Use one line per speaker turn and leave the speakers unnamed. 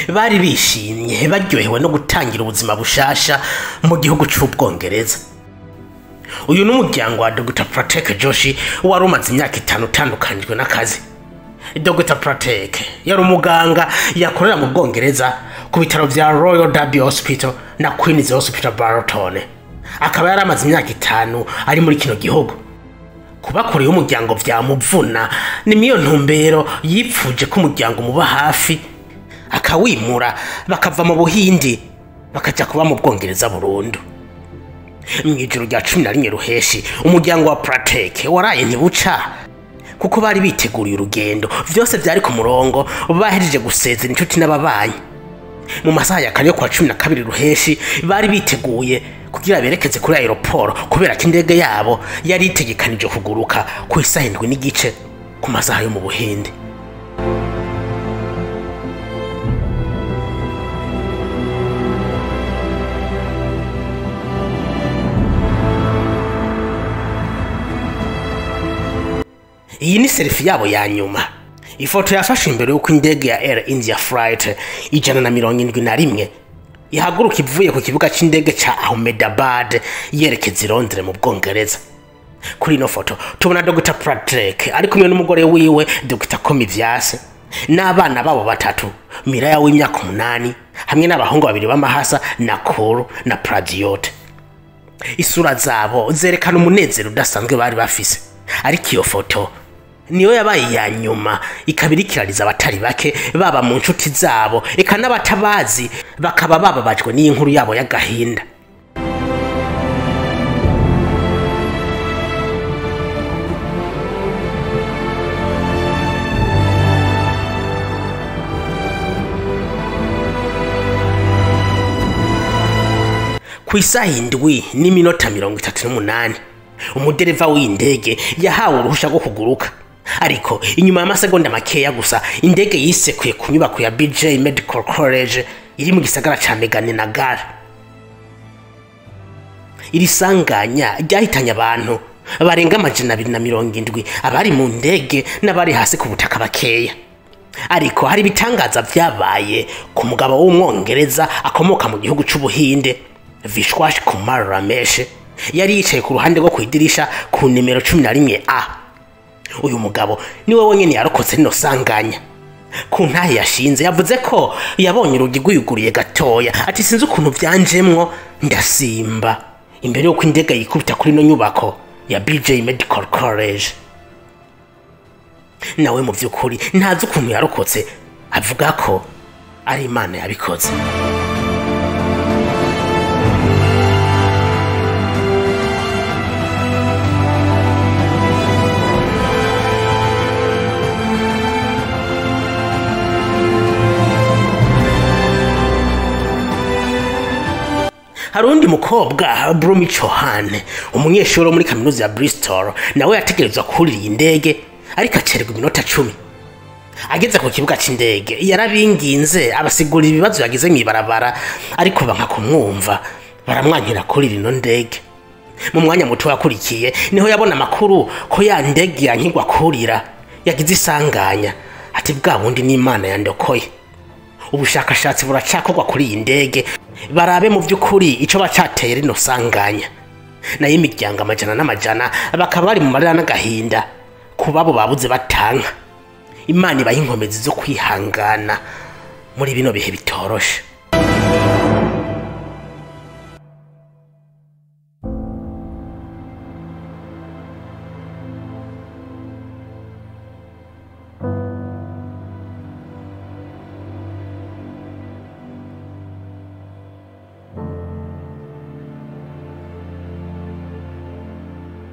Bari bishimye baryohewe no gutangira ubuzima bushasha mu gihugu c'Ubwongereza. Uyu ni umuryango wa Dr. Pratek Joshi wari umaze imyaka 5 utandukanijwe n'akazi. Dr. Pratek yari umuganga yakorera mu Bwongereza ku bitaro vya Royal Derby Hospital na Queen's Hospital Barton. Akaba yari amaze imyaka 5 ari muri kino gihugu. Kuba kure y'umuryango vyamuvuna ni miyo ntumbero yipfuje ko umuryango muba hafi akawimura bakava mu Buhindi bakaja kuba mu Bwongereza burundu. Mw'ijoro rya 11 ruheshi umuryango wa Pratek waraye ntibuca kuko bari biteguriye urugendo, vyose vyari ku murongo, bahejeje gusezera inshuti n'ababanyi. Mu masaha ya kare yo kwa 12 ruheshi bari biteguye kugira berekeze kuri aeroport kubera ko indege yabo yari itegekanije kuguruka ku isaha 7:15 ku masaha yo mu Buhinde. Iyi ni selfie yabo ya nyuma. Ifoto yafashwe imbere y'uko indege ya Air India Flight 171 ihaguruka ivuye ku kibuga c'indege ca Ahmedabad yerekeza i Londres mu Bwongereza. Kuri ino foto tubona Dr. Pratek ari kumwe n'umugore wiwe Dr. Komi Vyas n'abana babo batatu, Miraya w'imyaka 8 hamwe n'abahungu babiri b'amahasa Nakuru na Pradyot. Isura zabo zerekana umunezero udasanzwe bari bafise. Ariko iyo foto niyo yabaye ya nyuma ikabirikirariza abatari bake baba mu nshuti zabo eka n'abatabazi bakaba bababajwe n'inkuru yabo y'agahinda. Ku isaha 7:38 umudereva w'indege yahawe uruhusha rwo kuguruka, ariko inyuma y'amasegonda makeya gusa indege yisekuye ku nyubako ya BJ Medical College iri mu gisagara ca Meghaninagar. Iri sanganya ryahitanye abantu barenga 270 abari mu ndege n'abari hasi ku butaka bakeya. Ariko hari ibitangaza vyabaye ku mugabo w'Umwongereza akomoka mu gihugu c'Ubuhinde, Vishwash Kumar Ramesh, yari yicaye ku ruhande rwo kwidirisha ku nimero 11A. Uyu mugabo niwe wenyene yarokotse rino sanganya. Ku ntahe yashinze yavuze ko yabonye urugi rwiyuguriye gatoya, ati sinzi ukuntu vyanjemwo ndasimba imbere yuko indege yikubita kuri ino nyubako ya BJ Medical College. Nawe mu vy'ukuri ntazi ukuntu yarokotse, avuga ko ari Imana yabikoze. Hari undi mukobwa Brumi Chohan, umunyeshuri wo muri kaminuza ya Bristol, nawe yategerezwa kurira indege ariko acererwa iminota 10. Ageze ku kibuga c'indege yarabinginze abasigurira ibibazo yagize mw'ibarabara, ariko banka kumwumva baramwankira kurira ino ndege. Mu mwanya muto yakurikiye niho yabona amakuru ko ya ndege yankigwa kurira yagize isanganya, ati bwa bundi n'Imana yandokoye. Ubushakashatsi buracakorwa kuri iyi ndege barabe mu by'ukuri ico bacateye rino sanganya. Nayo imiryango amajana n'amajana bakaba bari mu marira n'agahinda kubabo babuze batanka. Imana ibaha inkomezi zo kwihangana muri bino bihe bitoroshe.